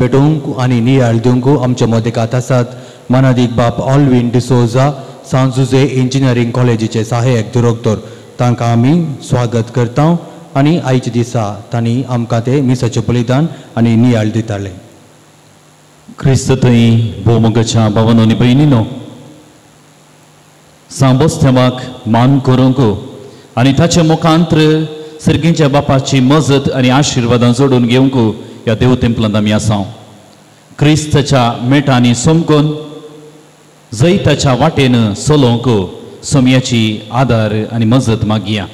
भेटोवंक आनी नियाळ दिवंक आमच्या मदेकात आसात मानादीक बाप ऑलविन डिसोजा, सांजुजे इंजिनियरींग कॉलेजीचे सहाय्यक दिरोक्तोर. तांकां आमी स्वागत करता आनी आयच्या दिसा तांणी आमकां ते मिसाचें बलिदान आनी नियाळ दिताले. क्रिस्त थंय भोवमोगाच्या भावानो आनी भयणीनो, सांबोस्तेमाक मान करूंक आनी ताचे मुखांत्र सर्गींच्या बापाची मजत आनी आशिर्वादां जोडून घेवंक ह्या देव तेंपलांत आमी आसा. क्रिस्ताच्या मेटांनी समकून जैताच्या वाटेन चलोवंक सोमयाची आदार आनी मजत मागया.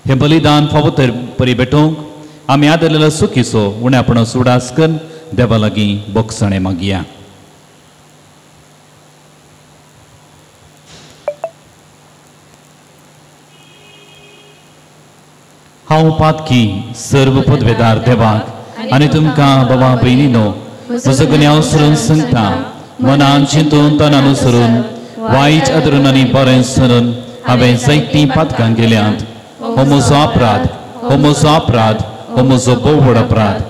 हें बलिदान फावो तर परी भेटोवंक आमी आदरलेलो चुकीचो उण्यापणो सुडास करून देवा लागीं बोगसणें मागया. हांव पातकी सर्व पदवेदार देवाक आनी तुमकां बाबा भयणीनो म्हजो गुन्यांव सरून सांगता, मनान चिंतून तनान अनुसरून वायट आदरून आनी बरें सरून हांवें जायतीं पातकां केल्यांत. हो म्हजो अपराध, हो म्हजो अपराध, हो म्हजो भोव व्हड अपराध.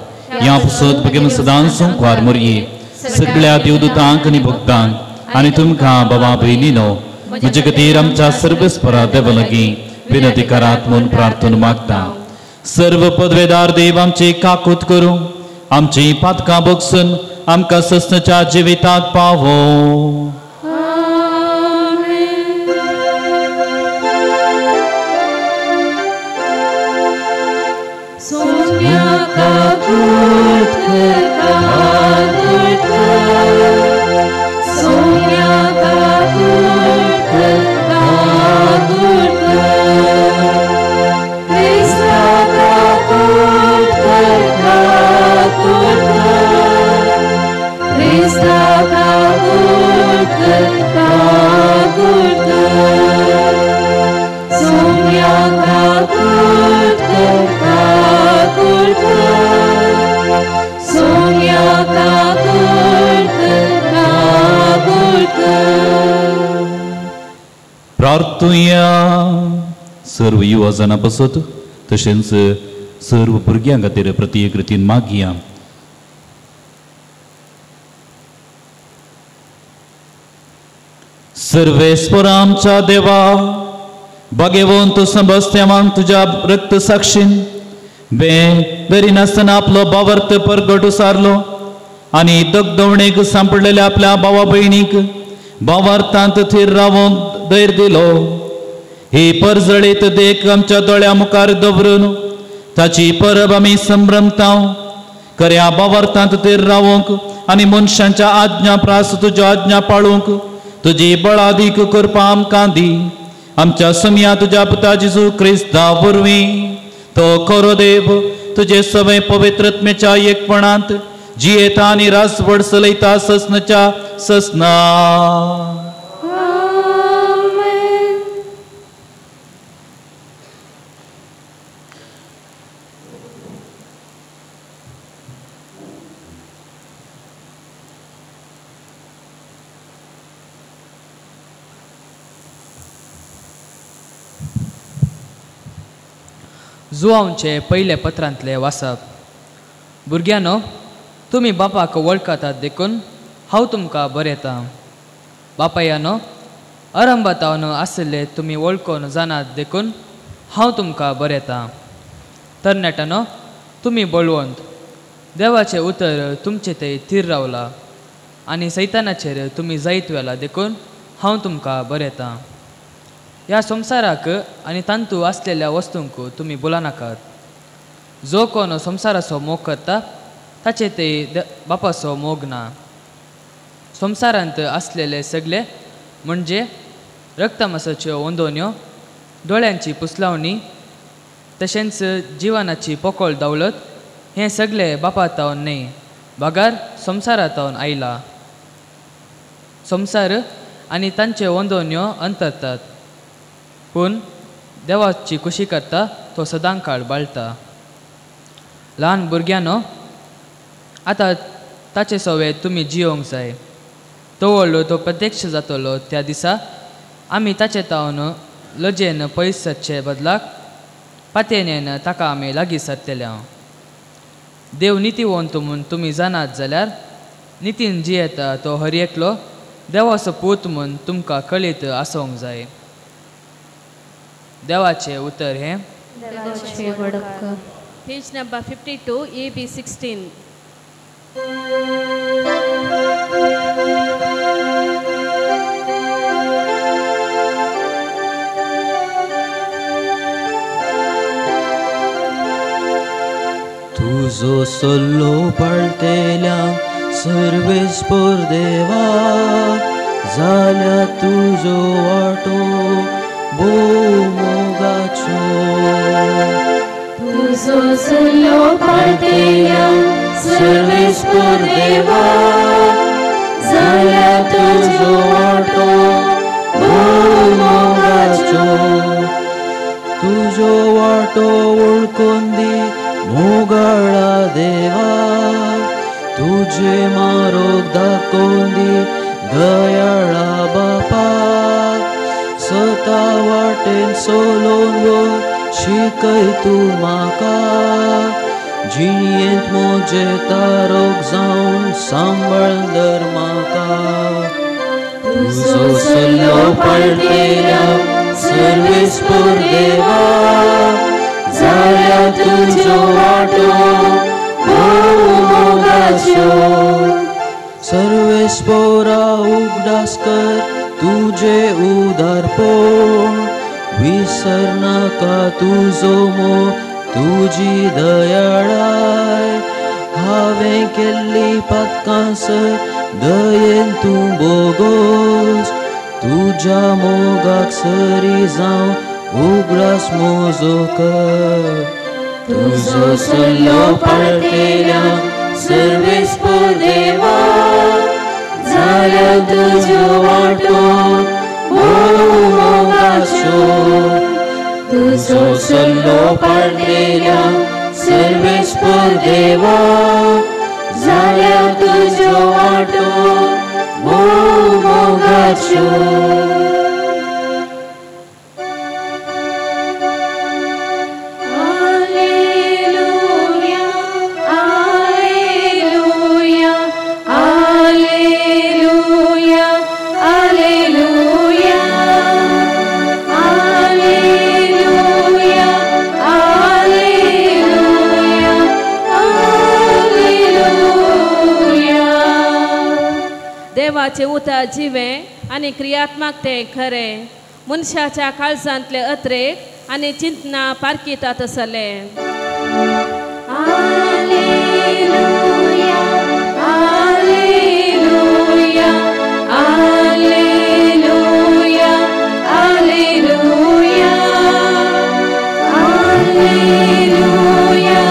ह्या पसत भगेन सदांच संकवार मोरये सगळ्या देवदूतांक आनी भक्तांक आनी तुमकां बाबा भयणीनो म्हजे खातीर आमच्या सर्वेस्परा देवा लागीं विनंती करात म्हूण प्रार्थना मागता. सर्व पदवेदार देव आमची काकूत करूं, आमची पातकां बगसून आमकां सस्नाच्या जिविताक पावो. प्रार्थुया. सर्व युवा जाणां पासत तशेंच सर्व भुरग्यां खातीर प्रत्येक रितीन मागया. सर्वेस्पर आमच्या देवा, भाग्यवंत समस्त्यावांक तुज्या रक्त साक्षीन बे धरिनासतना आपलो भावार्थ परगट सारलो आनी दगदवणेक सांपडलेल्या आपल्या भावा भयणीक भावार्थांत थीर रावंक धैर्य दिलो. ही परजळीत देख आमच्या दोळ्या मुखार दवरून ताची परब आमी संभ्रमता. खऱ्या भावार्थांत थीर रावंक आनी मनशांच्या आज्ञा प्रास तुज्यो आज्ञा पाळूंक तुजी बळादीक करपा आमकां दी. आमच्या समया तुज्या पुता जेजू क्रिस्ता वरवीं तो खरो देव तुजे सवय पवित्रत्मेच्या एकपणांत जियेता आनी रासवड चलयता ससनाच्या ससना. जुवांचे पयले पत्रांतले वाचप. भुरग्यांनो, तुमी बापाक वळखतात देखून हांव तुमकां बरयतां. बापायानो, अरंभातावन आशिल्ले तुमी वळखून जाणात देखून हांव तुमकां बरयतां. तरणाट्यानो, तुमी बळवंत, देवाचें उतर तुमचे थंय थीर रावलां आनी सैतानाचेर तुमी जैत व्हेलां देखून हांव तुमकां बरयतां. ह्या संवसाराक आनी तांतू आसलेल्या वस्तूंक तुमी भुलनाकात. जो कोण संवसाराचो मोग करता ताचे ते बापाचो मोग ना. संवसारांत आसलेले सगळे म्हणजे रक्तमासाच्यो वंदोन्यो, दोळ्यांची पुसलावणी, तशेंच जिवनाची पोकळ दौलत हें सगळें बापा तावन न्हय बगर संवसारा तावन आयला. संवसार आनी तांचे वंदोन्यो अंतरतात, पूण देवाची खुशी करता तो सदां काळ बाळटा. ल्हान भुरग्यांनो, आतां ताचे सवे तुमी जियोंक जाय. तो व्हडलो तो प्रत्यक्ष जातलो त्या दिसा आमी ताचे तावन लजेन पयस सरचे बदलाक पातयेन ताका आमी लागीं सरतले. हांव देव नितीवंत म्हूण तुमी जाणात जाल्यार नितीन जियेता तो हर एकलो देवाचो पूत म्हूण तुमकां कळीत आसूंक जाय. देवाचें उतर हें. Page number 52, AB 16. तुजो सल्लो पाळटेल्या सर्वेस्पर देवा, जाल्या तुजो वाटो भोव मोगाचो. तुजो सल्लो पाळटेल्या सर्वेस्पर देवा, जाल्या तुजो वाटो भोव मोगाचो. तुजो वाटो वळखून दी मोगाळा देवा, तुजे मारोग दाखोवन दी दयाळा बापा. सता वाटेन चलोवन व्हर शिकय तूं म्हाका, जिणेंत म्हजे तारोग जावन सांबाळ धर म्हाका. तुजो सल्लो पाळटेल्या सर्वेस्पर देवा, जाल्या तुजो वाटो भोव मोगाचो. सर्वेस्परा उगडास कर तुजे उदारपण, विसर नाका तुजो मोग तुजी दयाळाय. हांवें केल्ली पातकां सर दयेन तूं बोगोस, तुज्या मोगाक सरी जावं उगडास म्हजो कर. तुजो सल्लो पाळटेल्या सर्वेस्पर देवा, जाल्या तुजो वाटो भोव मोगाचो. तुजो सल्लो पाळटेल्या सर्वेस्पर देवा, जाल्या तुजो वाटो भोव मोगाचो. देवाचे उतर जिवें आनी क्रियात्मक तें खरें, मनशाच्या काळजांतले अत्रेक आनी चिंतना पारखितात आसले. Alleluia, alleluia, alleluia, alleluia, alleluia,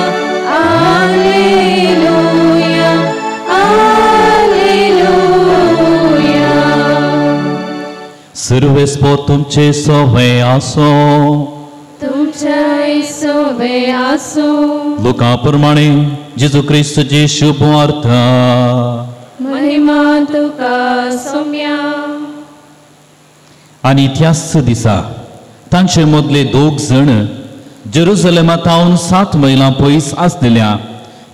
alleluia, alleluia. सर्वेस्पर तुमचे सोवे आसो, तुमच्याय सोवे आसो. लुका प्रमाणे जेजू क्रिस्तची शुभ वार्ता. महिमा तुका सोम्या. आनी त्याच दिसा तांचे मदले दोग जण जेरुजलेमा थावन 7 मैलां पयस आसलेल्या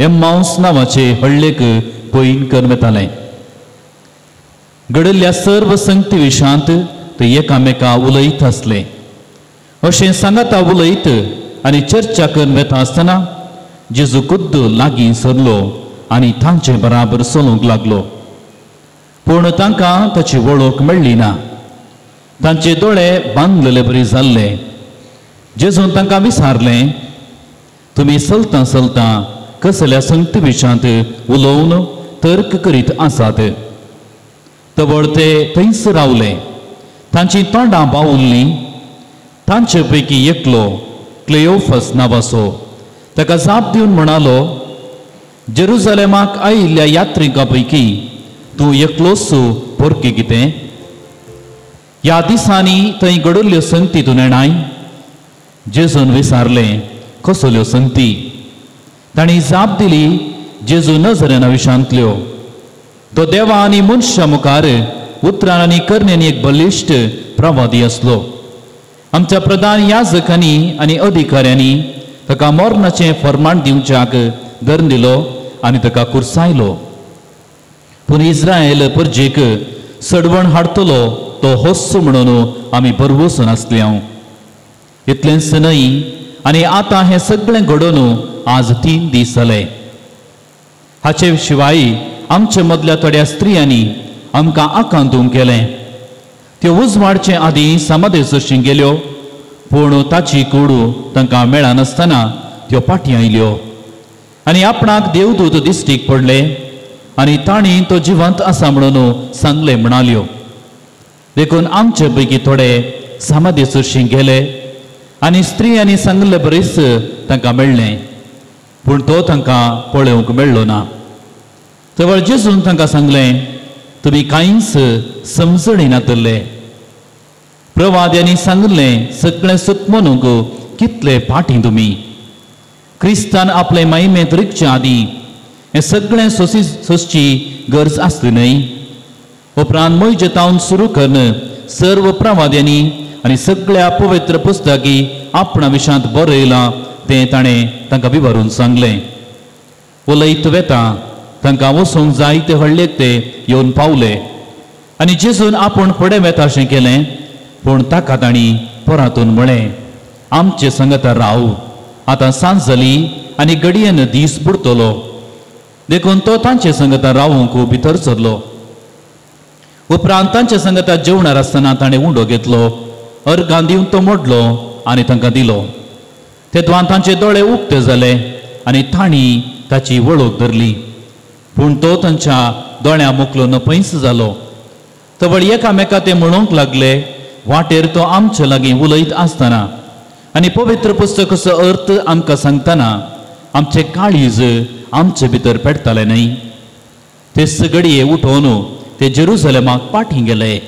एम्माउस नांवाचे हळ्ळेक पयण करून वताले. घडिल्ल्या सर्व संगती विशांत ते एकामेका उलयत आसले. अशें सांगाता उलयत आनी चर्चा करून वता आसतना जेजू खुद्द लागीं सरलो आनी तांचे बराबर चलूंक लागलो. पूण तांकां ताची वळख मेळ्ळी ना. तांचे दोळे बांदलेले बरी जाल्ले. जेजून तांकां विचारलें, तुमी चलता चलता कसल्या संगती विशांत उलोवन तर्क करीत आसात? तवळ ते थंयच रावले. तांची तोंडां बावुल्लीं. तांचे पैकी एकलो क्लेओफस नांवाचो ताका जाप दिवन म्हणालो, जेरुजलेमाक आयिल्ल्या यात्रिकां पैकी तूं एकलोच पोरकी कितें? ह्या दिसांनी थंय घडिल्ल्यो संगती तूं नेणाय? जेजून विचारलें, कसल्यो संगती? तांणी जाप दिली, जेजू नजरेना विशांतल्यो. तो देवा आनी मनशा मुखार उतरान आनी करण्यांनी एक बलिश्ट प्रवादी आसलो. आमच्या प्रधान याजकांनी आनी अधिकाऱ्यांनी ताका मरणाचें फर्माण दिवच्याक धरून दिलो आनी ताका कुर्सायलो. पूण इस्रायल परजेक सडवण हाडटलो तो होस्स म्हणून आमी भरवसून आसले. हांव इतलेंच न्हय, आनी आतां हें सगळें घडोवन आज 3 दीस जाले. हाचे शिवाय आमचे मदल्या थोड्या स्त्रियांनी आमकां आकांतूंक केलें. त्यो उजवाडचे आदीं समाधे सरशीं गेल्यो, पूण ताची कूड तांकां मेळनासतना त्यो फाटीं आयल्यो आनी आपणाक देवदूत दिश्टीक पडले आनी तांणी तो जिवंत आसा म्हणून सांगलें म्हणाल्यो. देखून आमचे पैकी थोडे समाधे सरशीं गेले आनी स्त्रियांनी सांगले बरेच तांकां मेळ्ळें, पूण तो तांकां पळोवंक मेळ्ळो ना. तवळ जेजून तांकां सांगलें, तुमी कांयच समजणी नातले. प्रवाद्यांनी सांगलें सगळें सत म्हणूंक कितले फाटीं तुमी. क्रिस्तान आपले माहिमेंत रिगचे आदीं हें सगळें सोंसची गरज आसली न्हय. उपरांत मोयजेतावन सुरू करून सर्व प्रवाद्यांनी आनी सगळ्या पवित्र पुस्तकी आपणा विशांत बरयलां तें ताणें तांकां विवरून सांगलें. उलयत वेता तांकां वचूंक जाय ते हळ्ळेक ते येवन पावले आनी जेजून आपूण फुडें वेता अशें केलें, पूण ताका तांणी परातून म्हळें, आमचे संगता राव, आतां सांज जाली आनी घडयेन दीस बुडतलो. देखून तो तांचे संगता रावूंक भितर सरलो. उपरांत तांचे संगता जेवणार आसतना ताणें उंडो घेतलो, अर्गां दिवन तो मोडलो आनी तांकां दिलो. तेदवान तांचे दोळे उक्ते जाले आनी तांणी ताची वळख धरली, पूण तो तांच्या दोळ्यां मोकलो नपयस जालो. तवळ एकामेका ते म्हणूंक लागले, वाटेर तो आमचे लागीं उलयत आसतना आनी पवित्र पुस्तकाचो अर्थ आमकां सांगतना आमचे काळीज आमचे भितर पेटताले न्हय. ते सगळये उठोवन ते जेरुसलेमाक फाटीं गेले.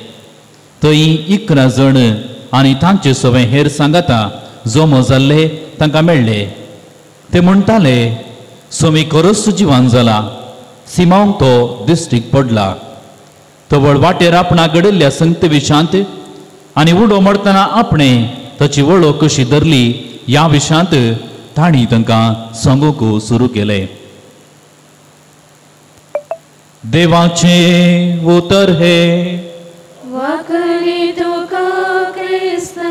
थंय 11 जण आनी तांचे सवे हेर सांगाता जमो जाल्ले तांकां मेळ्ळे. ते म्हणटाले, सोमी खरोच जिवान जाला, सिमांवक तो दिश्टीक पडला. तवळ वाटेर आपणाक घडिल्ल्या संगते विशांत आनी उडो मोडटना आपणें ताची वळख कशी धरली ह्या विशांत तांणी तांकां सांगूंक सुरू केलें. देवाचें उतर हें. वाखणी तुका क्रिस्ता.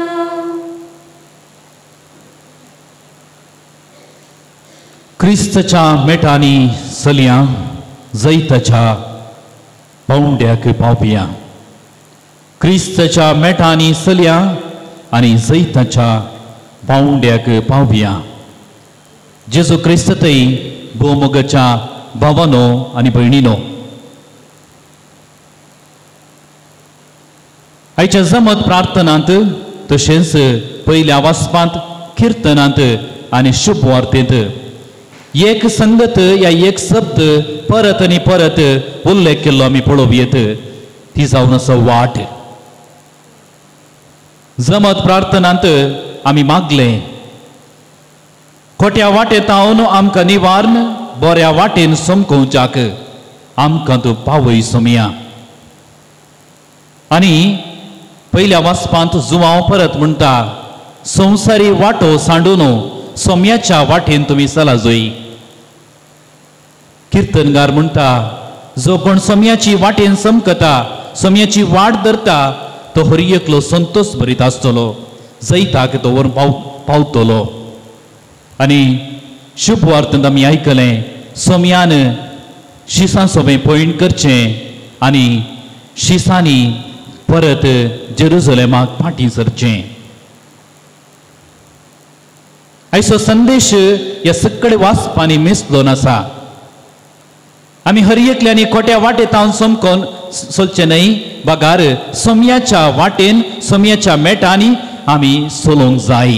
क्रिस्ताच्या मेटांनी चलया, जैताच्या पावंड्याक पावया. क्रिस्ताच्या मेटांनी चलया आनी जैताच्या पावंड्याक पावया. जेजू क्रिस्त थंय भोवमोगाच्या भावानो आनी भयणीनो, आयच्या जमत प्रार्थनांत तशेंच पयल्या वाचपांत, किर्तनांत आनी शुभवार्तेंत एक संगत या एक शब्द परत आनी परत उल्लेख केल्लो आमी पळोवयेत, ती जावन आसा वाट. जमत प्रार्थनांत आमी मागलें, खोट्या वाटेत हांव आमकां निवारण, बऱ्या वाटेन समकोवच्याक आमकां तूं पावय सोमया. आनी पयल्या वाचपांत जुवांव परत म्हणटा, संवसारी वाटो सांडून सोम्याच्या वाटेन तुमी चला जोय. किर्तनगार म्हणटा, जो कोण सोम्याची वाटेन समकता, सोम्याची वाट धरता, तो हर एकलो संतोष भरीत आसतलो, जैताक तो व्हरून पावतलो. आनी शुभ वार्तेंत आमी आयकलें, सोम्यान शिसां सोबें पयण करचें आनी शिसांनी परत जेरुजलेमाक फाटीं सरचें. आयचो संदेश ह्या सगळे वाचपांनी मिसलोन आसा. आमी हर एकल्यांनी खोट्या वाटेत हांव समकोन चलचें न्हय, बगार सोम्याच्या वाटेन, सोम्याच्या मेटांनी आमी चलोवंक जाय.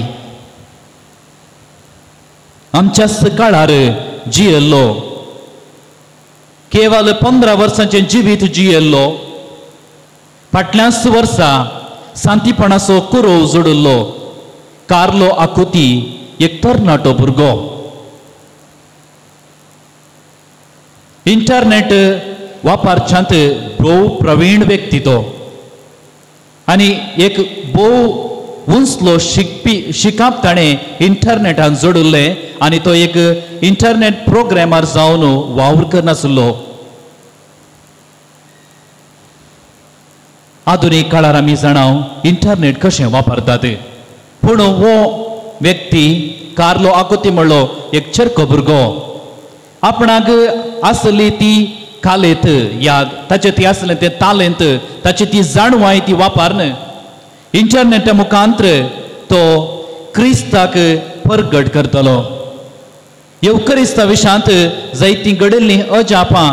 आमच्या सकाळार जियेल्लो, केवल 15 वर्सांचें जिवीत जियेल्लो, फाटल्याच वर्सा सांतीपणाचो कुरोव जोडिल्लो कार्लो आकुती एक तरणाटो भुरगो इंटरनेट वापरच्यांत भोव प्रवीण व्यक्ती तो आनी एक भोव उंचलो शिकपी शिकप ताणें इंटरनेटान जोडिल्लें आनी तो एक इंटरनेट प्रोग्रामर जावन वावर करनासलो. आधुनीक काळार आमी जाणाव इंटरनेट कशें वापरतात, पूण हो व्यक्ती कार्लो आकोती म्हणलो एक चरको भुरगो आपणाक आसली ती कालेत या ताचे ती आसलें तें तालेंत ताची ती जाणवाय ती वापरन इंटरनेटा मुखांत्र तो क्रिस्ताक परगट करतलो. येवक्रिस्ता विशांत जायतीं घडिल्लीं अजापां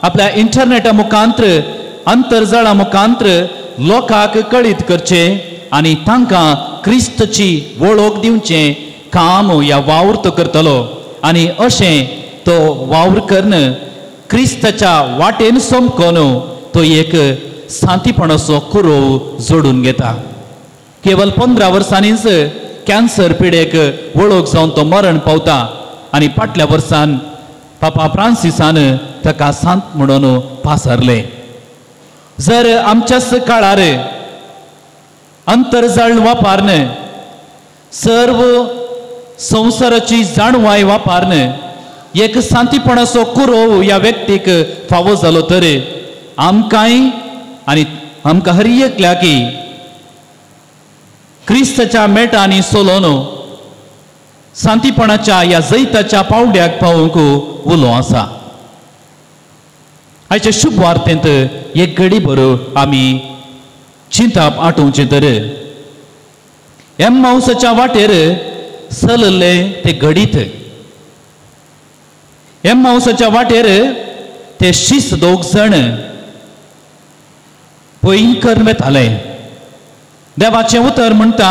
आपल्या इंटरनेटा मुखांत्र अंतर्जाळा मुखांत्र लोकांक कळीत करचें आनी तांकां क्रिस्तची वळख दिवचें काम ह्या वावर तो करतलो. आनी अशें तो वावर करून क्रिस्ताच्या वाटेन समकोन तो एक शांतीपणाचो कुरोव जोडून घेता. केवल 15 वर्सांनीच कॅन्सर पिडेक वळख जावन तो मरण पावता आनी फाटल्या वर्सान पापा फ्रांसिसान ताका सांत म्हणून पासरले. जर आमच्याच काळार अंतर्जाळ वापरन सर्व संवसाराची जाणवाय वापरन एक शांतीपणाचो कुरोव ह्या व्यक्तीक फावो जालो तर आमकांय आनी आमकां हर एकल्याकी क्रिस्ताच्या मेटांनी सोलोन शांतीपणाच्या ह्या जैताच्या पावड्याक पावूंक उलो आसा. आयच्या शुभ वार्तेंत एक घडी बरो आमी चिंताप आठोवचें तर एम्माउसाच्या वाटेर चलले ते घडीत एम्माउसाच्या वाटेर ते शीस दोग जाण पयंकर वेताले. देवाचें उतर म्हणटा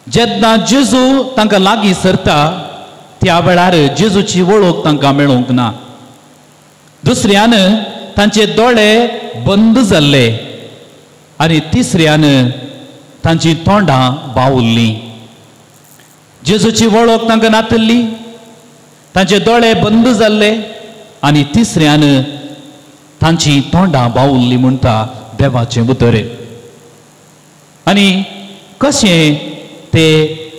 जेन्ना जेजू तांकां लागीं सरता त्या वेळार जेजूची वळख तांकां मेळूंक ना. दुसऱ्यान तांचे दोळे बंद जाल्ले आनी तिसऱ्यान तांची तोंडां बावुल्लीं. जेजूची वळख तांकां नातिल्ली, तांचे दोळे बंद जाल्ले आनी तिसऱ्यान तांची तोंडां बावुल्लीं म्हणटा देवाचें उतर. आनी कशें ते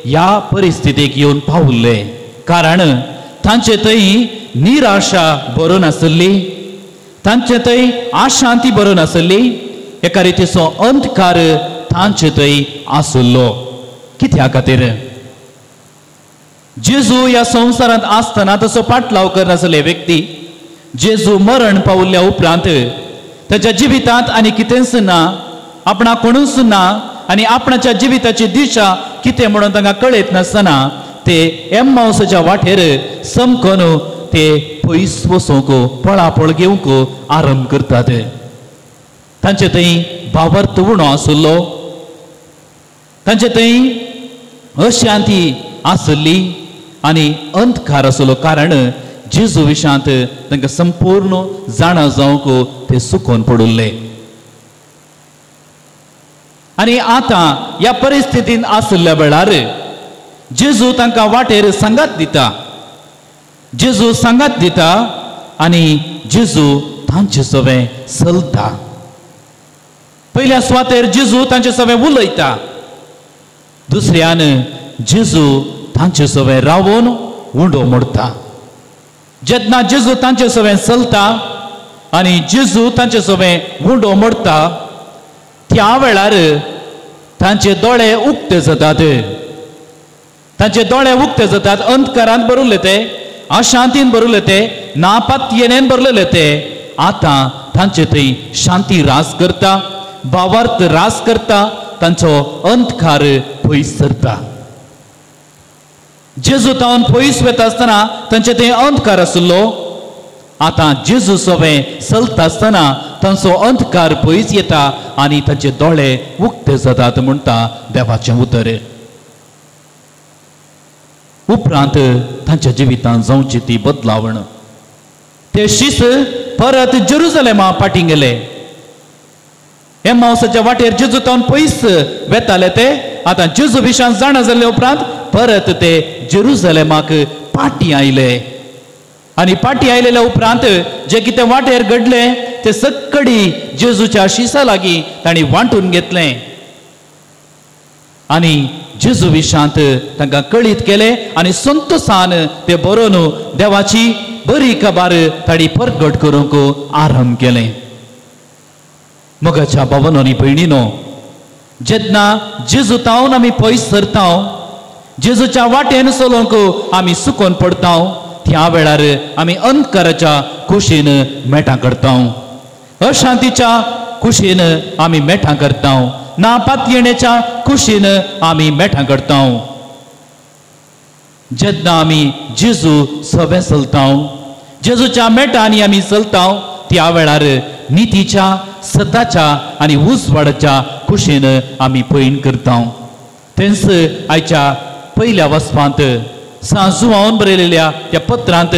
ह्या परिस्थितीक येवन पावल्ले, कारण तांचे थंय निराशा भरून आसली, तांचे थंय आशांती भरून आसली, एका रितीचो अंधकार तांचे थंय आसलो. कित्या खातीर? जेजू ह्या संवसारांत आसतना तसो पाटलाव करनासले व्यक्ती जेजू मरण पावल्ल्या उपरांत ताच्या जिवितांत आनी कितेंच ना, आपणाक कोणूच ना आनी आपणाच्या जिविताची दिशा कितें म्हणून तांकां कळयत नासतना ते एम्माउसाच्या वाटेर समकून ते पयस वचूंक पळापळ घेवंक आरंभ करतात. तांचे थंय भावार्थ उणो आसलो, तांचे थंय अशांती आसली आनी अंधकार आसलो, कारण जेजू विशांत तांकां संपूर्ण जाणा जावंक ते सुकोवन पडिल्ले. आनी आतां ह्या परिस्थितींत आशिल्ल्या वेळार जेजू तांकां वाटेर सांगात दिता, जेजू सांगात दिता आनी जेजू तांचे सवें चलता. पयल्या सुवातेर जेजू तांचे सवें उलयता, दुसऱ्यान जेजू तांचे सवें रावून उंडो मोडटा. जेन्ना जेजू तांचे सवें चलता आनी जेजू तांचे सवें उंडो मोडटा त्या वेळार तांचे दोळे उक्ते जातात, तांचे दोळे उक्ते जातात. अंधकारांत भरले ते, अशांतीन भरले ते, नापातयेनेन भरलेले ते आतां तांचे थंय शांती रास करता, भावार्थ रास करता, तांचो अंधकार पयस सरता. जेजू तावन पयस वता आसतना तांचे थंय अंधकार आसलो, आतां जेजू सवें चलता आसतना तांचो अंधकार पयस येता आनी तांचे दोळे उक्ते जातात म्हणटा देवाचें उतर. उपरांत तांच्या जिवितांत जावची ती बदलावण. ते शीस परत जेरुजलेमा फाटीं गेले. एम्माउसाच्या वाटेर जेजू तावन पयस वेताले ते आतां जेजू विशांत जाणा जाल्ले उपरांत परत ते जेरुजलेमाक फाटीं आयले. आनी फाटीं आयलेल्या उपरांत जे कितें वाटेर घडलें ते सक्कडी जेजूच्या शिसा लागीं तांणी वांटून घेतलें. आनी जेजू विशांत तांकां कळीत केलें आनी संतोसान ते बरोवन देवाची बरी खबर तांणी परगट करूंक आरंभ केलें. मोगाच्या भावानो आनी भयणीनो, जेन्ना जेजू तावन आमी पयस सरता, जेजूच्या वाटेन चलोवंक आमी सुकोन पडता, त्या वेळार आमी अंधकाराच्या कुशीन मेटां करता, अशांतीच्या कुशीन आमी मेटां करता, ना पातयेण्याच्या कुशीन आमी मेटां करता. जेन्ना आमी जेजू सवें चलता, जेजूच्या मेटांनी आमी चलता, त्या वेळार नितीच्या, सताच्या आनी उजवाडाच्या कुशीन आमी पयण करता. तेंच आयच्या पयल्या वचपांत सांजुवान बरयलेल्या त्या पत्रांत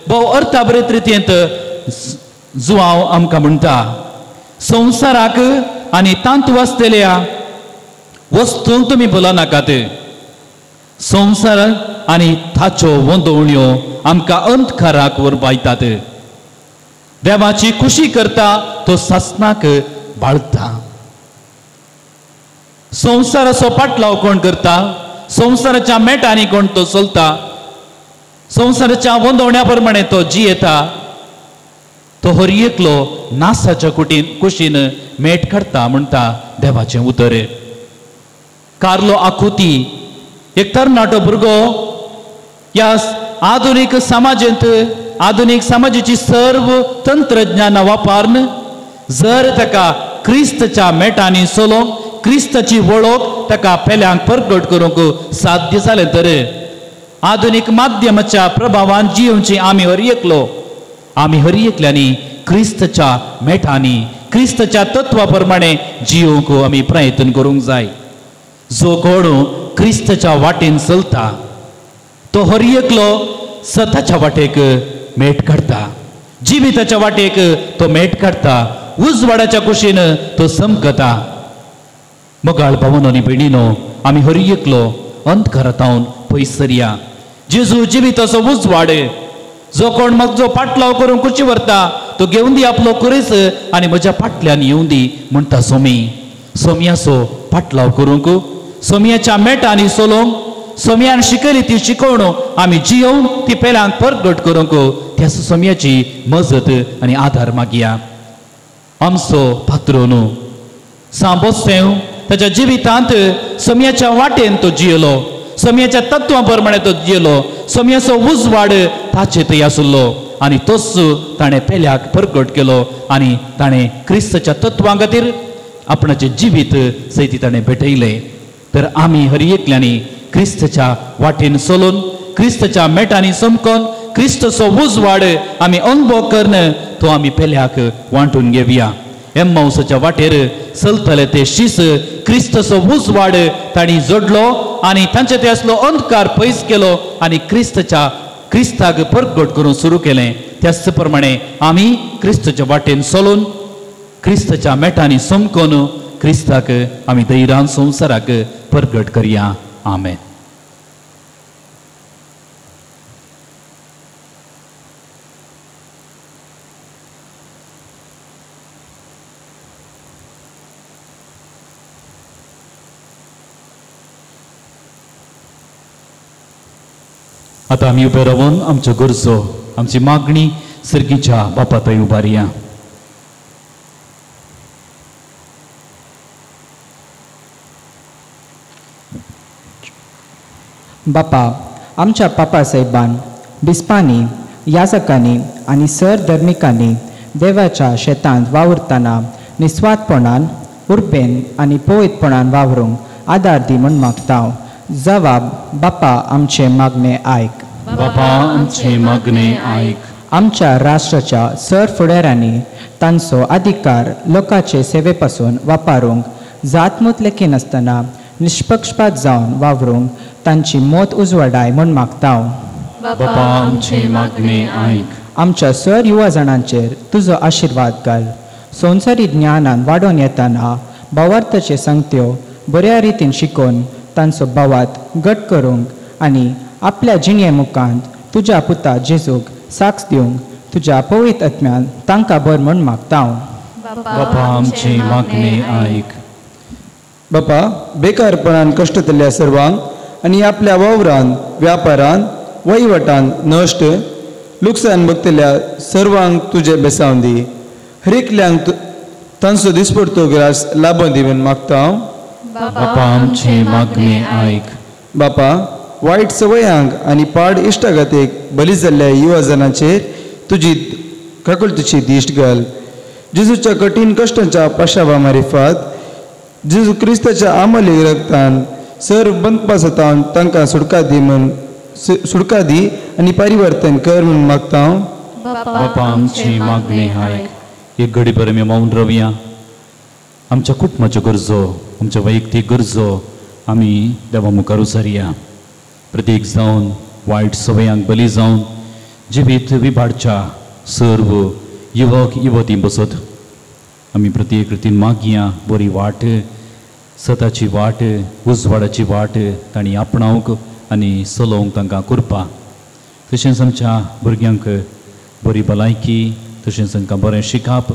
भोव अर्थाभरीत रितींत जुवांव आमकां म्हणटा, संवसाराक आनी तांत वसलेल्या वस्तूंक तुमी भुलनाकात. संवसार आनी ताच्यो वंदवण्यो आमकां अंधकाराक व्हरपायतात. देवाची खुशी करता तो सासणाक बाळता. संवसाराचो पाटलाव कोण करता, संवसाराच्या मेटांनी कोण तो चलता, संवसाराच्या वंदवण्या प्रमाणे तो जियेता, तो हर एकलो नासाच्या कुशीन मेट काडटा म्हणटा देवाचें उतर. कार्लो आकुती एक तरणाटो भुरगो ह्या आधुनीक समाजेंत आधुनीक समाजाची सर्व तंत्रज्ञानां वापरून जर ताका क्रिस्तच्या मेटांनी चलोवंक, क्रिस्ताची वळख ताका पेल्यांक परगट करूंक साध्य जालें तर आधुनीक माध्यमाच्या प्रभावान जियोवची आमी हर एकलो, आमी हर एकल्यांनी क्रिस्तच्या मेटांनी, क्रिस्तच्या तत्वा प्रमाणे जियोवंक आमी प्रयत्न करूंक जाय. जो कोण क्रिस्तच्या वाटेन चलता तो हर एकलो सताच्या वाटेक मेट काडटा, जिविताच्या वाटेक तो मेट काडटा, उजवाडाच्या कुशीन तो चमकता. मोगाळ भावानो आनी भयणीनो, आमी हर एकलो अंधकारांत पयस सरया. जेजू जिविताचो उजवाड, जो कोण म्हजो पाटलाव करून कुशी व्हरता तो घेवन दी आपलो कुरेस आनी म्हज्या फाटल्यान येवन दी म्हणटा सोमी. सोमयाचो पाटलाव करूंक, सोमयाच्या मेटांनी चलोवंक, सोमयान शिकयली ती शिकवण आमी जियोवन ती पेल्यांक परगट करूंक त्या सोमयाची मजत आनी आदार मागया. आमचो पात्रोन सांबोसेव ताच्या जिवितांत सोमयाच्या वाटेन तो जियेलो, सोमयाच्या तत्वां प्रमाणे तो जियेलो, सोमयाचो उजवाड ताचे थंय आसलो आनी तोच ताणें पेल्याक परगट केलो आनी ताणें क्रिस्तच्या तत्वां खातीर आपणाचें जिवीत सयती ताणें भेटयलें. तर आमी हर एकल्यांनी क्रिस्तच्या वाटेन चलून, क्रिस्तच्या मेटांनी चमकोन, क्रिस्तचो उजवाड आमी अनुभव करून तो आमी पेल्याक वांटून घेवया. एम्माउसाच्या वाटेर चलतले ते शीस क्रिस्तचो उजवाड तांणी जोडलो आनी तांचे ते आसलो अंधकार पयस केलो आनी क्रिस्ताक परगट करून सुरू केलें. त्याच प्रमाणे आमी क्रिस्तच्या वाटेन चलून, क्रिस्तच्या मेटांनी चमकोन क्रिस्ताक आमी धैर्यान संवसाराक परगट करया. आमेन. आतां आमी उबे रावन आमच्यो गरजो, आमची मागणी सर्गीच्या बापा थंय उबारया. बापा, आमच्या पापा साहेबान, बिस्पांनी, याजकांनी आनी सर धर्मिकांनी देवाच्या शेतांत वावुरतना निस्वार्थपणान, उर्बेन आनी पवित्रपणान वावरूंक आदार दी म्हूण मागता. जवाब, बापा आमचे मागणे आयक. बापा आमचे मागणे आयक. आमच्या राष्ट्राच्या सर फुडाऱ्यांनी तांचो अधिकार लोकांचे सेवे पासून वापरूंक जातमूत लेखिनासतना निष्पक्षपात जावन वावरूंक तांची मत उजवाडाय म्हूण मागता. बापा आमचे मागणे आयक. आमच्या सर युवा जाणांचेर तुजो आशिर्वाद घाल. संवसारी ज्ञानान वाडोवन येतना भावार्थाचे संगत्यो बऱ्या रितीन शिकोवन तांचो भावात घट करूंक आनी आपल्या जिणे मुखांत तुज्या पुता जेजूक साक्ष दिवंक तुज्या पवित्र आत्म्यान तांकां बर म्हूण मागता. बापा आमचे मागणे आयक. बापा, बेकारपणान कश्टतल्या सर्वांक आनी आपल्या वावरान, व्यापारान, वहिवटान नश्ट लुकसाण भोगतल्या सर्वांक तुजें बेसांव दी. हरेकल्यांक तांचो दिसपडतो ग्रास लाभोन दी म्हूण मागता हांव. बापा आमचें मागणें आयक. बापा, वायट सवयांक आनी पाड इश्टागतीक बली जाल्ल्या युवा जणांचेर तुजी काकुळतीची दिश्ट घाल. जेजूच्या कठीण कश्टांच्या पाशावा मारिफात जेजू क्रिस्ताच्या आमली रक्तान सर बंदपासांत तांकां सुटका दी म्हूण सुटका दी आनी परिवर्तन कर म्हूण मागता हांव. बापा आमचें मागणें आयक. एक घडी बरें आमी मौन रावया. आमच्या कुटुंबाच्यो गरजो, आमच्या वैयक्तीक गरजो आमी देवा मुखार उसारया. प्रत्येक जावन वायट सवयांक बली जावन जिवीत विभाडच्या सर्व युवक युवती बसत आमी प्रत्येक रितीन मागया. बरी वाट, सताची वाट, उजवाडाची वाट तांणी आपणावंक आनी चलोवंक तांकां करपा. तशेंच आमच्या भुरग्यांक बरी भलायकी, तशेंच तांकां बरें शिकप,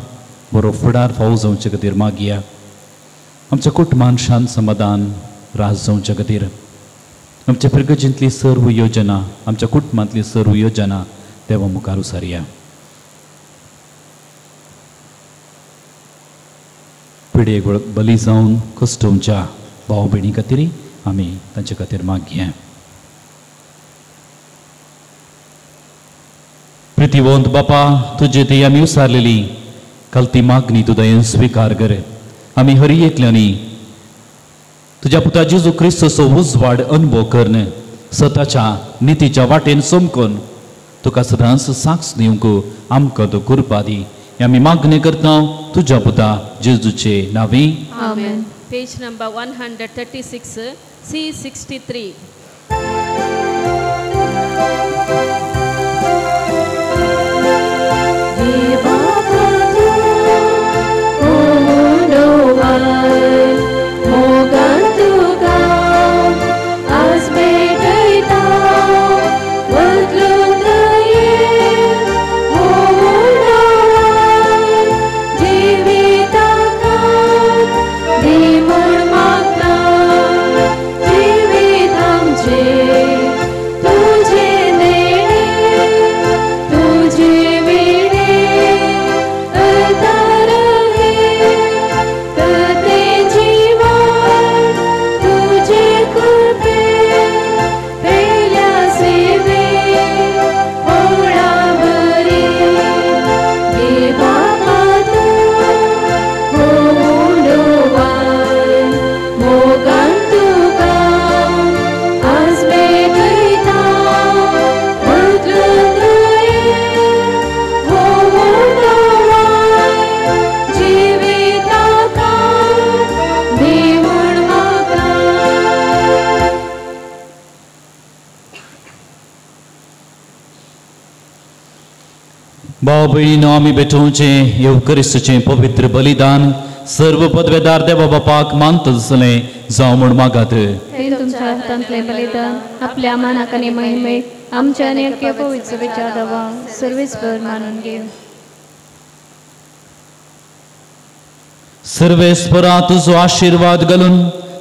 बरो फुडार फावो जावचे खातीर मागया. आमच्या कुटुंबान शांत समाधान रास जावचे खातीर आमच्या पिरगजेंतली सर्व योजना, आमच्या कुटुंबांतली सर्व योजना देवा मुखार उसारया. पिडेक बली जावन कश्टोवच्या भाव भयणी खातीर आमी तांचे खातीर मागया. प्रितीवंत बापा, तुजे ती आमी उसारलेली काल ती मागणी तूं दयेन स्विकार कर. आमी हरी एकल्यांनी तुज्या पुता जेजू क्रिस्तचो उजवाड अनुभव करन सताच्या नितीच्या वाटेन चमकून तुका सदांच साक्ष दिवंक आमकां तूं कृपा दी. आमी मागणी करता तुज्या पुता जेजूचे नांवी. आमेन. Page number 136, C63. भाव भयणीनो, आमी भेटोवचें येवकरिस्ताचें पवित्र बलिदान सर्व पदवेदार देवा बापाक मानता तसलें जावं म्हूण मागात. हे तुमच्या हातांतलें बलिदान आपल्या मानाक आनी महिमेक आमच्या आनी अख्ख्या पवित्र सभेच्या देवाक सर्वेस्पर मानून घेव. सर्वेस्परा तुजो आशिर्वाद घालून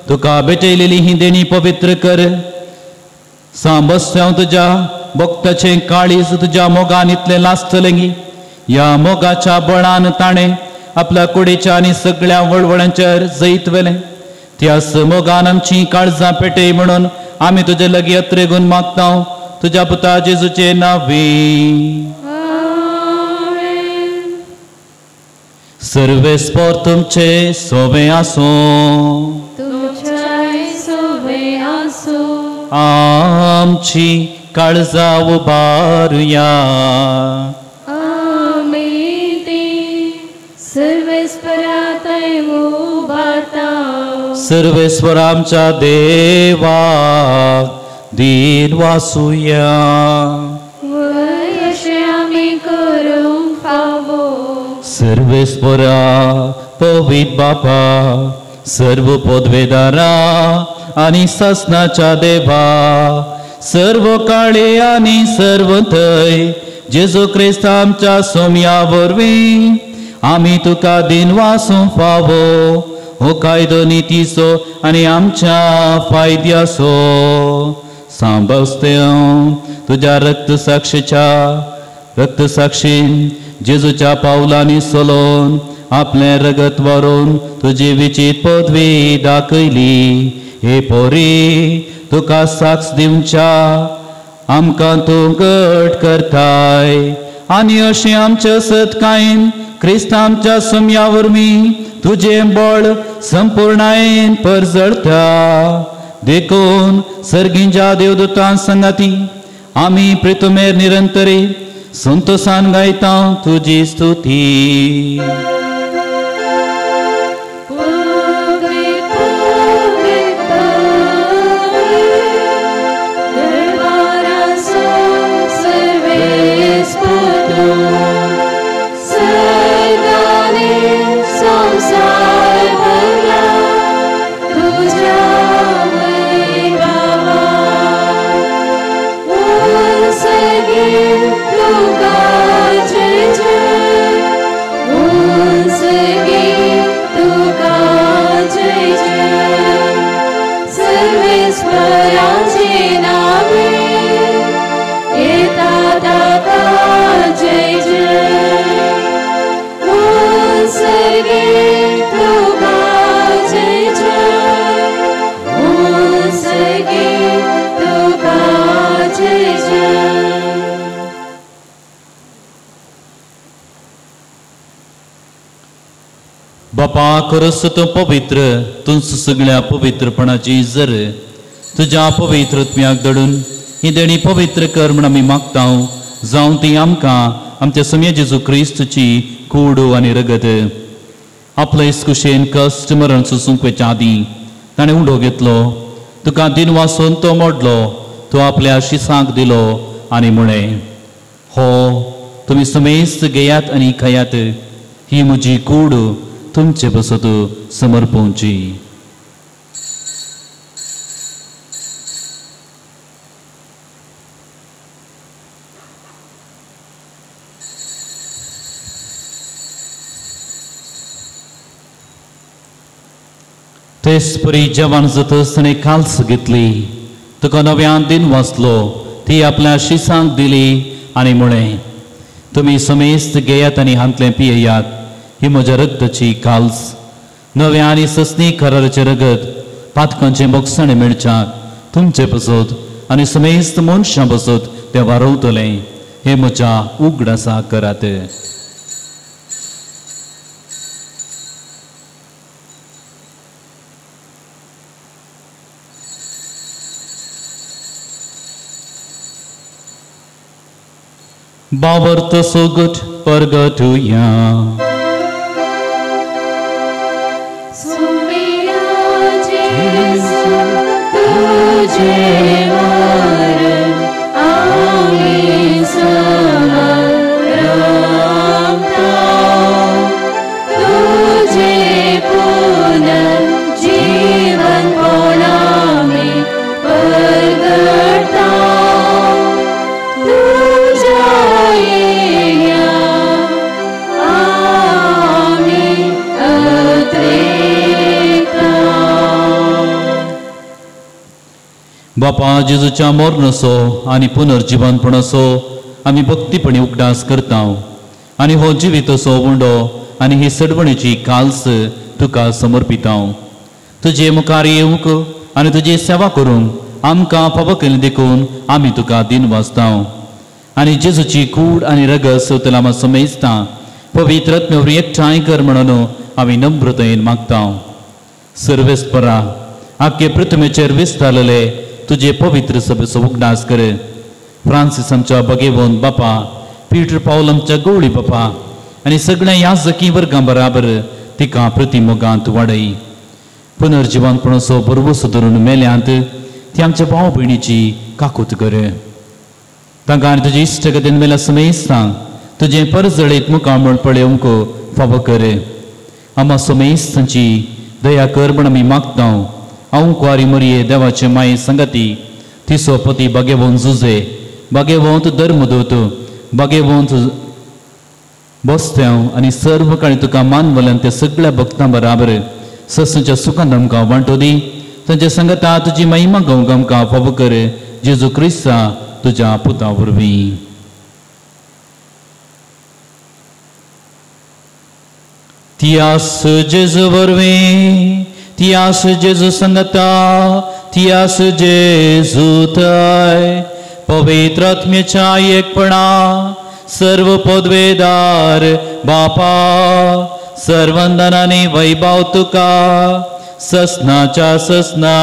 तुका भेटयलेली ही देणी पवित्र कर. सांबस्यांव तुज्या भक्ताचें काळीज तुज्या मोगान इतलें लासतलें. ह्या मोगाच्या बळान ताणें आपल्या कुडीच्या आनी सगळ्या वळवळ्यांचेर जैत व्हेलें. त्याच मोगान आमची काळजां पेटय म्हणून आमी तुजे लागीं अत्रेगून मागता तुज्या पुता जेजूचे नांवी. सर्वेस्पर तुमचे सोबे आसूं. आमची काळजां उबारुया. आमी ती सर्वेस्परा थंय उबारता. सर्वेस्पर आमच्या देवाक दीन वासुया. वय अशें आमी करूंक फावो. सर्वेस्परा पवित्र बापा, सर्व पदवेदारा आनी सासनाच्या देवा, सर्व काळे आनी सर्व थंय जेजू क्रिस्त आमच्या सोम्या वरवीं आमी तुका दिनवासूं फावो हो कायदो नितीचो आनी आमच्या फायद्याचो. सांबाळतें तुज्या रक्तसाक्षीन जेजूच्या पावलांनी चलोवन आपलें रगत व्हरून तुजी विचीत पदवी दाखयली. हे पोरी तुका साक्ष दिवच्या आमकां तूं घट करताय आनी अशें आमच्या सत्कायेन क्रिस्त आमच्या सुम्या वरवीं तुजें बळ संपूर्णायेन परजळता. देखून सर्गींच्या देवदूतां संगाती आमी प्रितुमेर निरंतरे संतोसान गायता तुजी स्तुती. बापा खरस तूं पवित्र, तूंच सगळ्या पवित्रपणाची जर तुज्या पवित्र आत्म्याक दडून ही देणी पवित्र कर म्हण आमी मागता, जावं ती आमकां आमच्या सम्या जेजू क्रिस्तची कूड आनी रगत. आपले कुशेन कश्ट मरण सोसूंक वचच्या आदीं ताणें उंडो घेतलो, तुका दिनवासून तो मोडलो, तो आपल्या शिसांक दिलो आनी म्हळें, हो तुमी समेस्त घेयात आनी खायात, ही म्हजी कूड तुमचे बसत समर्पवची. तेच परी जेवण जातच ताणें काल्स घेतली, तुका नव्यान दिन वाचलो, ती आपल्या शिसांक दिली आनी म्हळें, तुमी समेस्त घेयात आनी हांतलें पियेयात, ही म्हज्या रगताची काल्स, नव्या आनी ससनी कराराचें रगत पातकांचें मोगसाणें मेळच्याक तुमचे पसत आनी समेस्त मनशां पसत तें वारवतलें. हें म्हज्या उगडासा करात. बावर्त सोगट परगटुया. बापा जेजूच्या मरणाचो आनी पुनर्जिवनपणाचो आमी भक्तीपणी उगडास करता आनी हो जिविताचो उंडो आनी ही सडवणीची काल्स तुका समर्पिता. तुजे मुखार येवंक आनी तुजी सेवा करूंक आमकां फावो केली देखून आमी तुका दिन वाचता आनी जेजूची कूड आनी रगत सवतला आमी समेजता पवित्र आत्म्या वरवीं एकठांय कर म्हणून आमी नम्रतायेन मागता. सर्वेस्परा आख्खे पृथ्वीचेर विस्तारलेले तुजे पवित्र सभेचो उगडास कर. फ्रांसीस आमच्या बगेवन बापा, पीटर पावल आमच्या गवळी बापा आनी सगळ्या याजकी वर्गां बराबर तिका प्रतिमोगांत वाडय. पुनर्जिवनपणाचो भरवसो धरून मेल्यांत ती आमच्या भाव भयणीची काकूत कर. तांकां आनी तुजे इश्टगतीन मेल्या समेस्तांक तुजें परजळीत मुखामळ पळोवंक फावो कर. आमा समेस्तांची दया कर म्हण आमी मागता. हांव कुवारी मरये देवाचे माये संगती तिसो पती बागेवंत जुजे, बागेवंत धर्मदूत, बागेवंत बसत्यांव आनी सर्व काळी तुका मानवल्यान त्या सगळ्या भक्तां बराबर ससच्या सुखान आमकां वांटो दी. तांच्या संगता तुजी महिमा गावंक आमकां फावो कर, जेजू क्रिस्ता तुज्या पुता वरवीं. तियास जेजू वरवीं, तियास जेजू संगता, तियास जेजू थंय पवित्र आत्म्याच्या एकपणा सर्व पदवेदार बापा सर्वंदनानी वैभव तुका ससनाच्या ससना.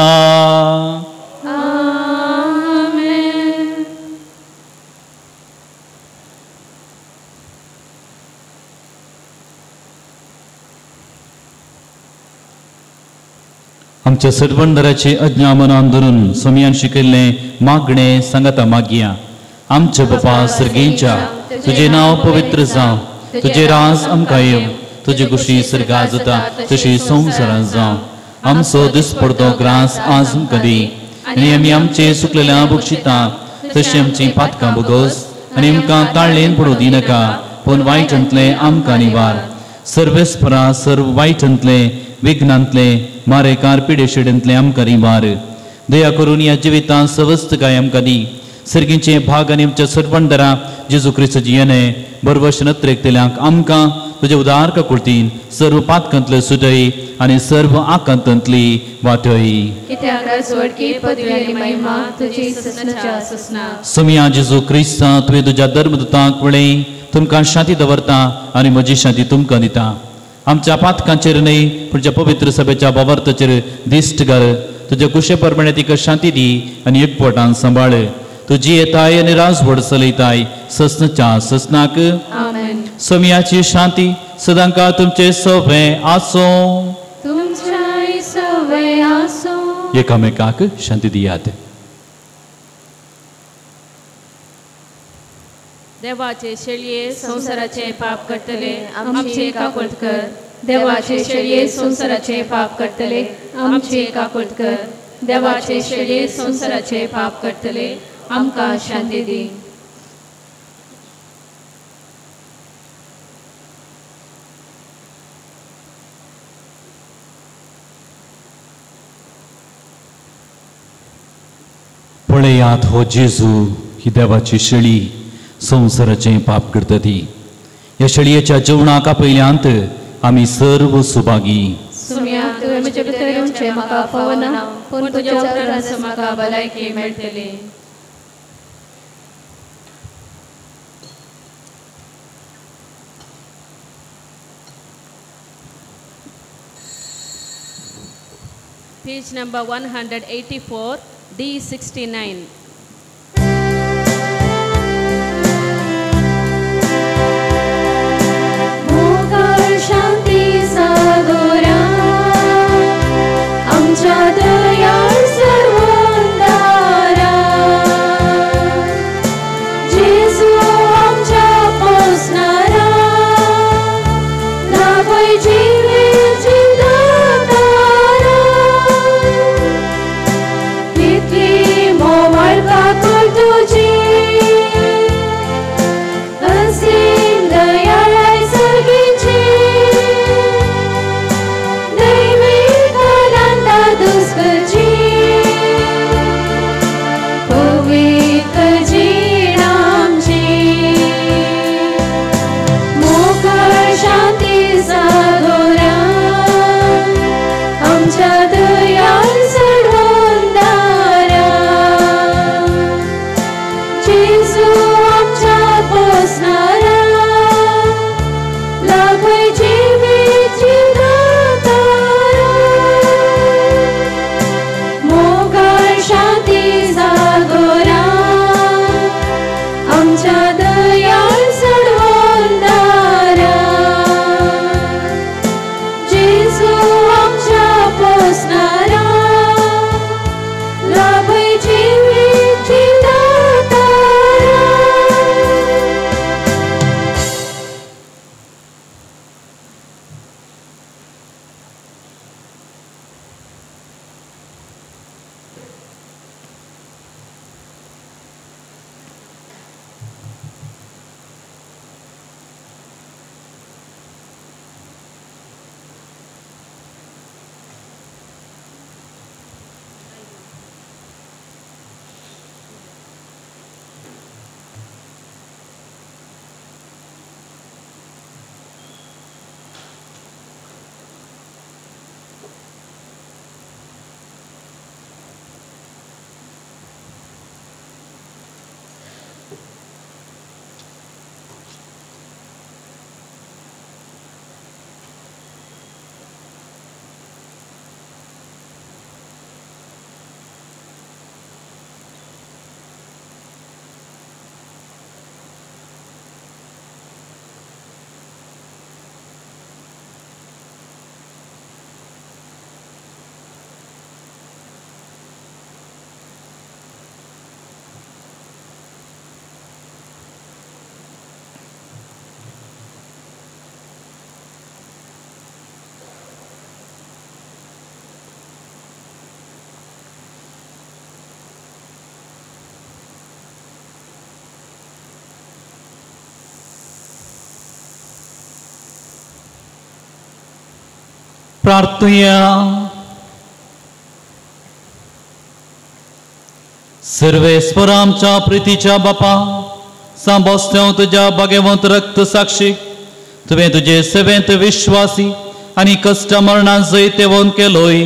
आमच्या सर्वंदराचे अज्ञा मनान धरून सोमयान शिकयल्लें मागणें सांगाता मागया. आमच्या बापा सर्गेच्या, तुजें नांव पवित्र जावं, तुजें राज आमकां येवं, तुजी खुशी सर्गा जाता तशी संवसारांत जावं. आमचो दिसपडतो ग्रास आज आमकां दी आनी आमी आमचे सुकलेल्या बक्षिता तशी आमची पातकां भोगोस आनी आमकां ताळ्ळेन पडूं दिनाका, पूण वायटांतलें आमकां निवार. सर्वेस्परा सर्व वायटांतलें विघ्नांतलें मारेकार पिडेशेडेंतलें आमकां निवार. दया करून ह्या जिवितांत सवस्तकाय आमकां दी. सर्गींचे भाग आनी आमच्या सर्वंदरा जेजू क्रिस्ताची येणे बरवश नत्रेकतल्यांक आमकां तुज्या उदार काकुळतीन सर्व पातकांतले सुटय आनी सर्व आकांतांतली वाटय. सोमया जेजू क्रिस्ता, तुवें तुज्या धर्मदूतांक पळय तुमकां शांती दवरता आनी म्हजी शांती तुमकां दिता. आमच्या पातकांचेर न्हय पूण तुज्या पवित्र सभेच्या बावर्ताचेर दिश्ट घाल. तुज्या कुशे प्रमाणे तिका शांती दी आनी एकवटान सांबाळ. तुजी येताय आनी राजवड चलयताय ससनाच्या ससनाक. सोमयाची शांती सदांकाळ तुमचे सवे आसूं. एकामेकाक शांती दियात. देवाचे शेळये संवसाराचे पाप करतले आमचे काकुळट कर. देवाचे शेळये संवसाराचे पाप करतले आमचे काकुळट कर. देवाचे शेळये संवसाराचे पाप करतले आमकां शांती दी. पळयात हो जेजू ही देवाची शेळी संवसाराचें पाप करता ती. ह्या शेळयेच्या जेवणाक आपयल्यांत आमी सर्व सुभागी. सुम्या, तुवें म्हजे भितर येवचें म्हाका फावना, पूण तुज्या उपरांत म्हाका भलायकी मेळटली. Page number 184, D69. शांती सागोरा आमच्या दयाळ सर्वंदारा, जेजू आमच्या पोसणारा, नावय जिवेची दातारा, कितली मोवाळ प्रार्थुया. सर्वेस्पर आमच्या प्रितीच्या बापा, सांबोस्त्यांव तुज्या भाग्यवंत रक्त साक्षी तुवें तुजे सेवेंत विश्वासी आनी कश्ट मरणां जैतेवंत केलोय.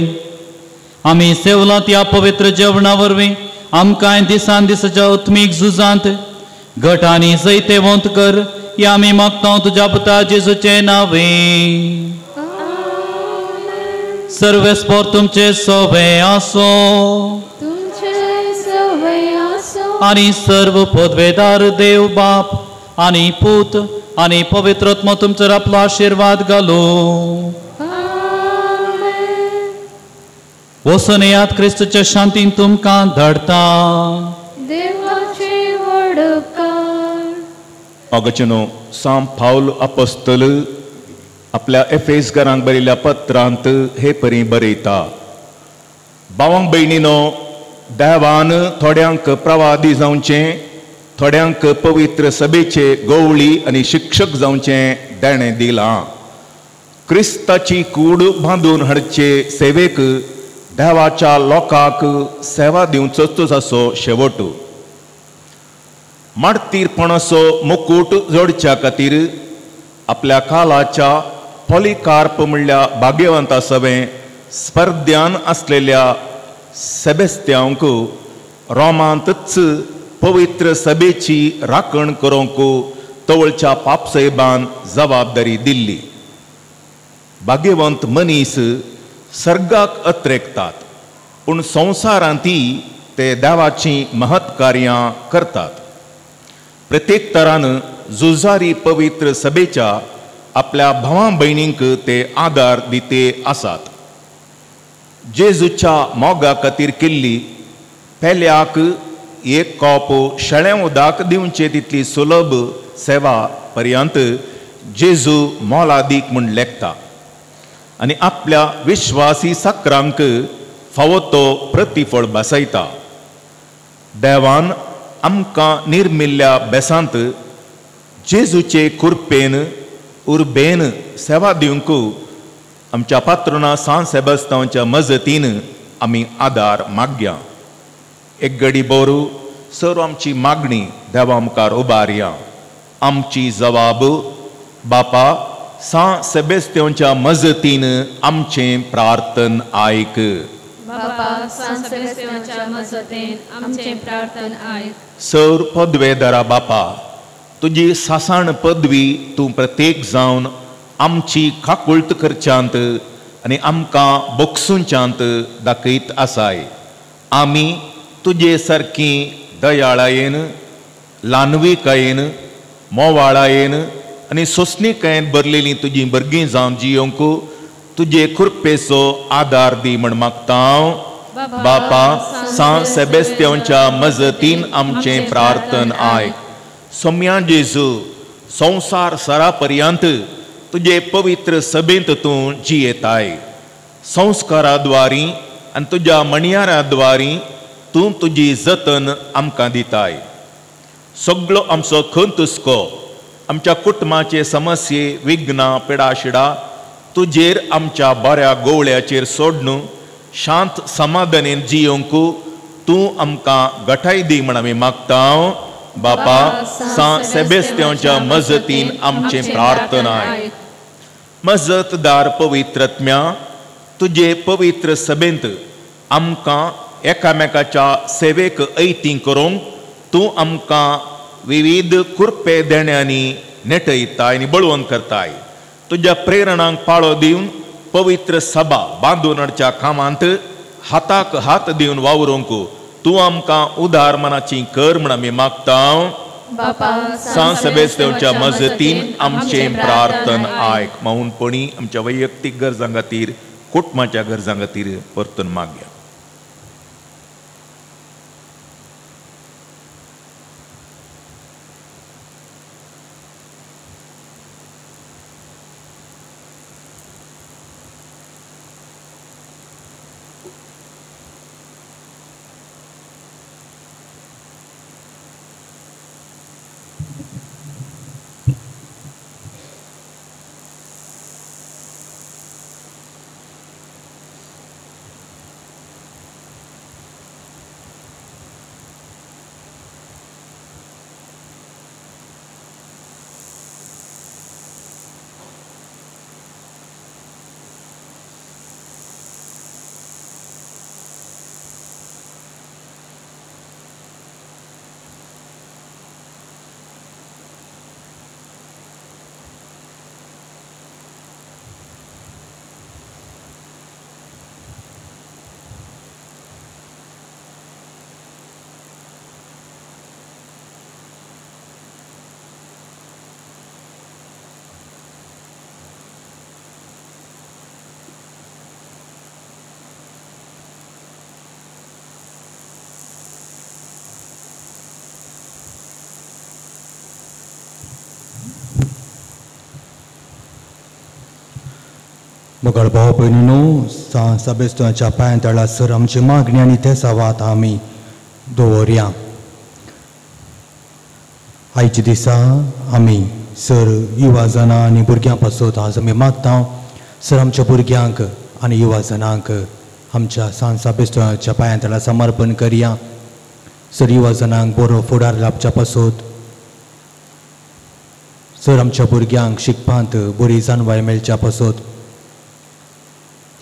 आमी सेवलां त्या पवित्र जेवणा वरवीं आमकांय दिसान दिसाच्या आत्मीक झुजांत घट आनी जैतेवंत कर, या आमी मागता तुज्या पुता जेजूचें नांवे. सर्वेस्पर तुमचे सवे आसो आनी सर्व पदवेदार देव बाप आनी पूत आनी पवित्र आत्मो तुमचेर आपलो आशिर्वाद घालू. वचून येयात, क्रिस्तूच्या शांतीन तुमकां धाडटा. देवाचे व्हड उपकार. अगचनो सांत पावल अपोस्तल आपल्या एफेसकारांक बरयल्ल्या पत्रांत हे परी बरयता, भावांक भयणीनो, देवान थोड्यांक प्रवादी जावचें, थोड्यांक पवित्र सभेचे गवळी आनी शिक्षक जावचें देणें दिलां. क्रिस्ताची कूड बांदून हाडचे सेवेक देवाच्या लोकांक सेवा दिवचोच असो शेवट. मार्तीरपणाचो मुकूट जोडच्या खातीर आपल्या कालाच्या पॉलिकार्प म्हणल्या भाग्यवंता सवें स्पर्ध्यान आसलेल्या सेबेस्त्यांक रोमांतच पवित्र सभेची राखण करूंक तवळच्या पापसाहेबान जबाबदारी दिल्ली. भाग्यवंत मनीस सर्गाक अत्रेकतात, पूण संवसारांत ते देवाचीं महत्कार्यां करतात. प्रत्येक तरान झुजारी पवित्र सभेच्या आपल्या भावां भयणींक ते आदार दिते आसात. जेजूच्या मोगा खातीर केल्ली पेल्याक एक कॉप शेळें उदक दिवचे तितली सुलभ सेवा पर्यंत जेजू मोलादीक म्हूण लेखता आनी आपल्या विश्वासी साकरांक फावो तो प्रतिफळ बसयता. देवान आमकां निर्मिल्ल्या बेसांत जेजूचे कृपेन उर्बेन सेवा दिवंक आमच्या पात्रोना सांत सेबास्तांवच्या मजतीन आमी आदार मागया. एक गडी बोरू सर्व आमची मागणी देवा मुखार उबारया. आमची जबाब बापा सांत सेबास्त्यांवच्या मजतीन आमचें प्रार्थन आयक. बापा सांत सेबास्त्यांवच्या मजतीन आमचें प्रार्थन आयक. सर पदवेदारा बापा, तुजी सासाण पदवी तूं प्रत्येक जावन आमची काकुळट करच्यांत आनी आमकां बोगसूंच्यांत दाखयत आसाय. आमी तुजे सारकी दयाळायेन, ल्हानविकायेन, मोवाळायेन आनी सोंसणीकायेन भरलेली तुजी भुरगीं जावन जियोंक तुजे कृपेचो आदार दी म्हण मागता हांव. बापा सांत सेबास्त्यांवच्या मजतीन आमचें प्रार्थन आयक. सोम्या जेजू, संवसार सरा पर्यंत तुजे पवित्र सभेंत तूं जियेताय. संस्कारा द्वारी आनी तुज्या मणयारा द्वारी तूं तुजी जतन आमकां दिताय. सगळो आमचो खंतुस्को, आमच्या कुटुंबाचे समस्ये, विघ्नां, पिडाशिडा तुजेर आमच्या बऱ्या गोवळ्याचेर सोडून शांत समाधानेन जियोंक तूं आमकां गठाय दी म्हण आमी मागता. बापा सांत सेबास्त्यांवच्या मजतीन आमचें प्रार्थना. मजतदार पवित्रत्म्या, तुजे पवित्र सभेंत आमकां एकामेकाच्या सेवेक ऐती करूंक तूं आमकां विविध कृपे देण्यांनी नेटयताय आनी बळवंत करताय. तुज्या प्रेरणांक पाळो दिवन पवित्र सभा बांदून हाडच्या कामांत हाताक हात दिवन वावरूंक तूं आमकां उदार मनाची कर म्हण आमी मागता. सांत सेबास्त्यांवच्या मजतीन आमचें प्रार्थन आयक. मौनपणी आमच्या वैयक्तीक गरजां खातीर, कुटुंबाच्या गरजां खातीर परतून मागया. मोगाळ भाव भयणीनो, साबेस्तुच्या पांयां तळा सर आमची मागणी आनी ते सावात आमी दवरया. आयच्या दिसा आमी सर युवा जाणां आनी भुरग्यां पासत आज आमी मागता. सर आमच्या भुरग्यांक आनी युवा जाणांक आमच्या सांत साबेस्तुच्या पांयां तळा समर्पण करया. सर युवा जाणांक बरो फुडार लाभच्या पासत, सर आमच्या भुरग्यांक शिकपांत बरी जाणवाय मेळच्या पासत,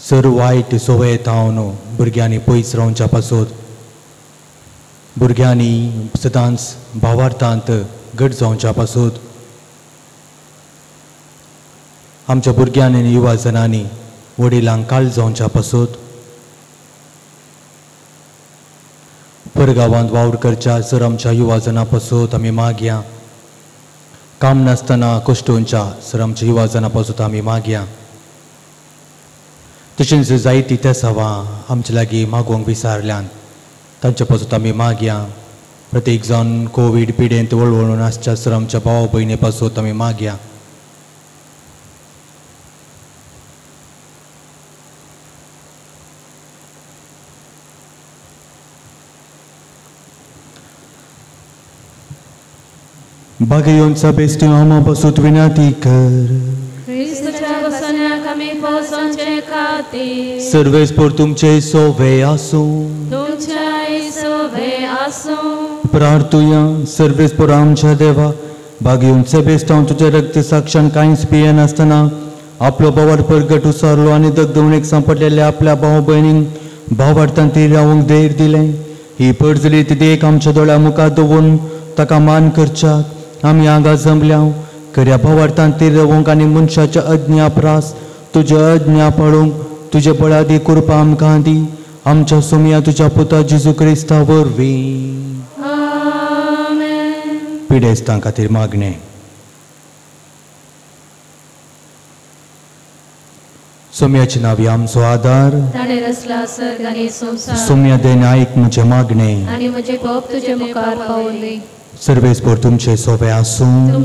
सर वायट संवय थावन भुरग्यांनी पयस रावच्या पासत, भुरग्यांनी सदांच भावार्थांत घट जावच्या पासत, आमच्या भुरग्यांनी आनी युवा जणांनी वडिलांक काळ जावच्या पासत, परगांवांत वावर करच्या सर आमच्या युवा जणां पासत आमी मागया. काम नासतना कश्टोवच्या सर आमच्या युवा जणां पासत आमी मागया. तशेंच जायती तेसावां आमचे लागीं मागोवंक विसारल्यान तांच्या पासत आमी मागया. प्रत्येक जावन कोवीड पिडेंत वळवळून आसच्या सर आमच्या भाव भयणी पासत आमी मागया. बागेवन सबेस्ती आमा पासत विनंती कर. सर्वेस्पर तुमचे सोवे आसूं. प्रार्थुया. सर्वेस्पर आमच्या देवा, बागेवन सेबेस्तांव तुज्या रक्त साक्षान कांयच पियेनासतना आपलो भावार परगट उसारलो आनी दगदवणेक सांपडलेल्या आपल्या भाव भयणींक भावार्थान ती रावंक धैर्य दिलें. ही पडजली ती देख आमच्या दोळ्या मुखार दवरून ताका मान करच्याक आमी हांगा जमल्या. खऱ्या भावार्थान ती रावंक आनी मनशाच्या अज्ञा प्रास तुज्या आज्ञा पाळूंक तुजे बळादी कृपा आमकां दी. आमच्या सोमया तुज्या पुता जेजू क्रिस्ता वरवीं. पिडेस्तां खातीर मागणें. सोम्याचे नांव आमचो आदार, सोम्या देन आयक म्हजें मागणें आनी म्हजें पाप तुजे मुखार पावोवंदी. सर्वेस्पर तुमचे सोवे आसूं.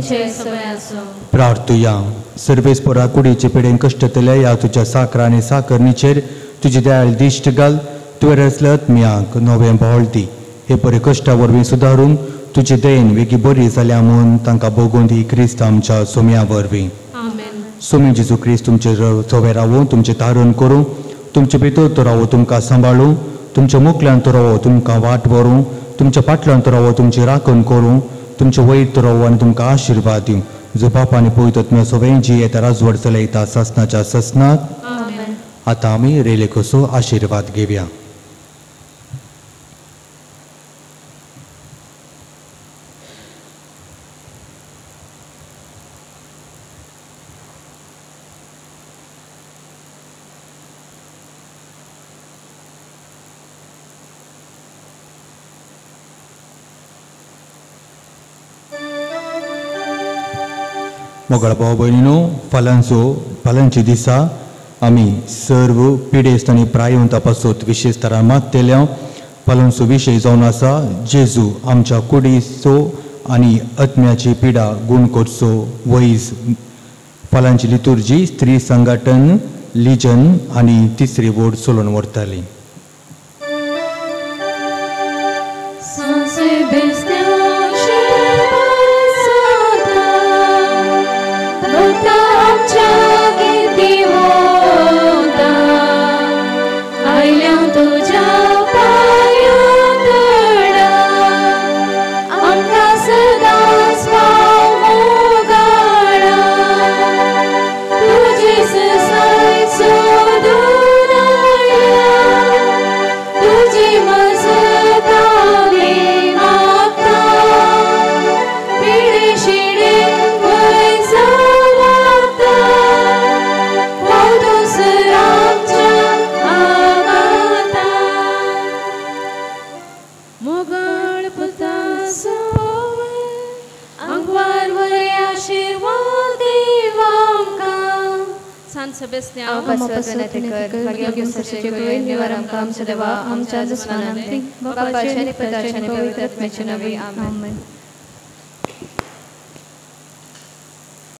प्रार्थुया. सर्वेस्परा कुडीचे पिडेन कश्टतल्या ह्या तुज्या साकरा आनी साकरणीचेर तुजी दयाळ दिश्ट घाल. तुवें रचल्या आत्म्याक नवें बळ दी. हे बरे कश्टा वरवीं सुदारून तुजे दयेन वेगीं बरी जाल्या म्हूण तांकां भोगून दी क्रिस्त आमच्या सोम्या वरवीं. सोमी जेजू क्रिस्त तुमचे सोवे रावूं, तुमचें तारण करूं, तुमचे भितर तो रावो तुमकां सांबाळूं, तुमच्या मुखल्यान तो रावो तुमकां वाट व्हरूं, तुमच्या फाटल्यान तो रावो तुमची राखण करूं, तुमचे वयर तो रावो आनी तुमकां आशिर्वाद दिवं. जो बाप आनी पवित्र आत्म्या सवें जी येता राजवट चलयता ससनाच्या ससनात. आतां आमी रेलेकोसो आशिर्वाद घेवया. मोगाळ भाव भयणीनो, फाल्यांच्या दिसा आमी सर्व पिडेस्त आनी प्रायवंता पासत विशेश तरान मागतल्या. फाल्यांचो विशय जावन आसा जेजू आमच्या कुडीचो आनी आत्म्याची पिडा गूण करचो वैज. फाल्यांची लितुर्जी स्त्री संघटन लिजन आनी तिसरी वोड चलोवन व्हरताली.